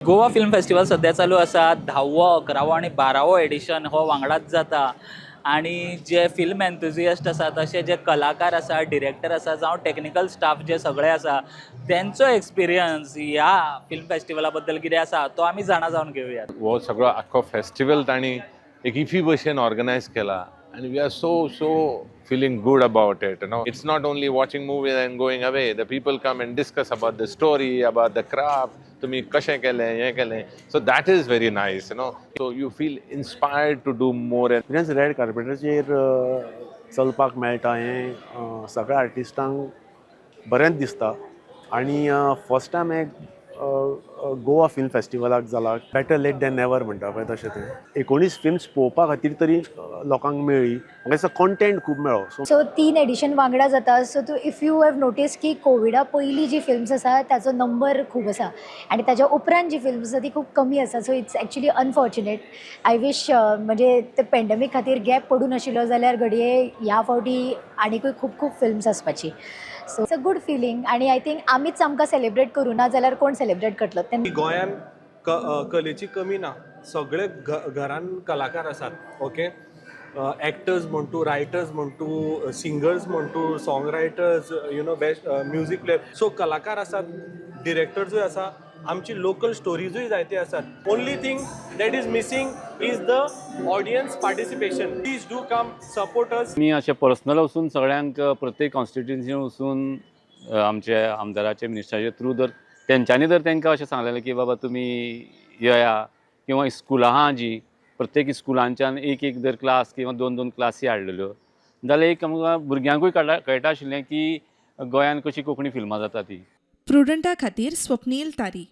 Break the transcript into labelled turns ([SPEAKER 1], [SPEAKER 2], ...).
[SPEAKER 1] Goa film festival सध्या चालू आसा. 10वो, 11वो आनी 12वो एडिशन हो वांगडाच जाता आनी जे फिल्म एन्थुजियस्ट आसा, तशे जे कलाकार आसा, डिरेक्टर आसा, जावं टॅक्निकल स्टाफ जे सगळे आसा, तेंचो एक्सपिरियन्स ह्या फिल्म फेस्टिवला बद्दल कितें आसा तो आमी जाणा जावन घेवया.
[SPEAKER 2] हो सगळो आख्खो फेस्टिवल तांणी एक इफी भशेन ऑर्गनायज केला आनी we are so so feeling good about it. It's not only watching movies and going away. The people come and discuss about the story, about the craft, तुमी कशें केलें, हें केलें. So that is very nice. So you feel inspired to do more and
[SPEAKER 3] experience red कार्पेटाचेर चलपाक मेळटा हें सगळ्या आर्टिस्टांक बरेंच दिसता आनी फर्स्ट टायम हें गोवा फिल्म फेस्टिवलाक जाला. बेटर लेट दॅन नेवर म्हणटा पळय तशें तें. 19 फिल्म्स पळोवपा खातीर तरी लोकांक मेळ्ळी. म्हाका दिसता कॉन्टेंट खूब मेळ्ळो सो
[SPEAKER 4] सो तीन एडिशन वांगडा जाता. सो तूं if you have notice की कोविडा पयलीं जी फिल्म्स आसा ताचो नंबर खूब आसा आनी ताच्या उपरांत जी फिल्म्स आसा ती खूब कमी आसा. So it's actually unfortunate. I wish म्हणजे ते पेंडमीक खातीर गॅप पडूं नाशिल्लो जाल्यार घडये ह्या फावटी आनिकूय खूब खूब films आसपाची. So it's a good feeling आनी I think आमीच आमकां सेलिब्रेट करूं ना जाल्यार कोण सेलिब्रेट करतलो तेन्ना?
[SPEAKER 5] गोंयान कलेची कमी ना. सगळे घरान कलाकार आसात, ओके, एक्टर्स म्हण तूं, रायटर्स म्हण तूं, सिंगर्स म्हण तूं, song writers, best music player. So कलाकार आसात, डिरेक्टर्सूय आसा, आमची लोकल स्टोरीजूय जायते आसात. Only thing that is missing is the audience participation. Please do come support us.
[SPEAKER 6] आमी अशें पर्सनल वचून सगळ्यांक प्रत्येक कॉन्स्टिट्युन्सीन वचून आमचे आमदाराचे, मिनिस्टराचे थ्रू जर तेंच्यांनी जर तांकां अशें सांगलेलें की बाबा तुमी येया किंवा स्कुलां आहा जीं, प्रत्येक स्कुलांच्यान एक एक जर क्लास किंवा दोन दोन क्लासी हाडलेल्यो जाल्यार एक आमकां भुरग्यांकूय कळटा आशिल्लें की गोंयान कशी कोंकणी फिल्मां जाता ती.
[SPEAKER 7] प्रुडंटा खातीर स्वप्नील तारी.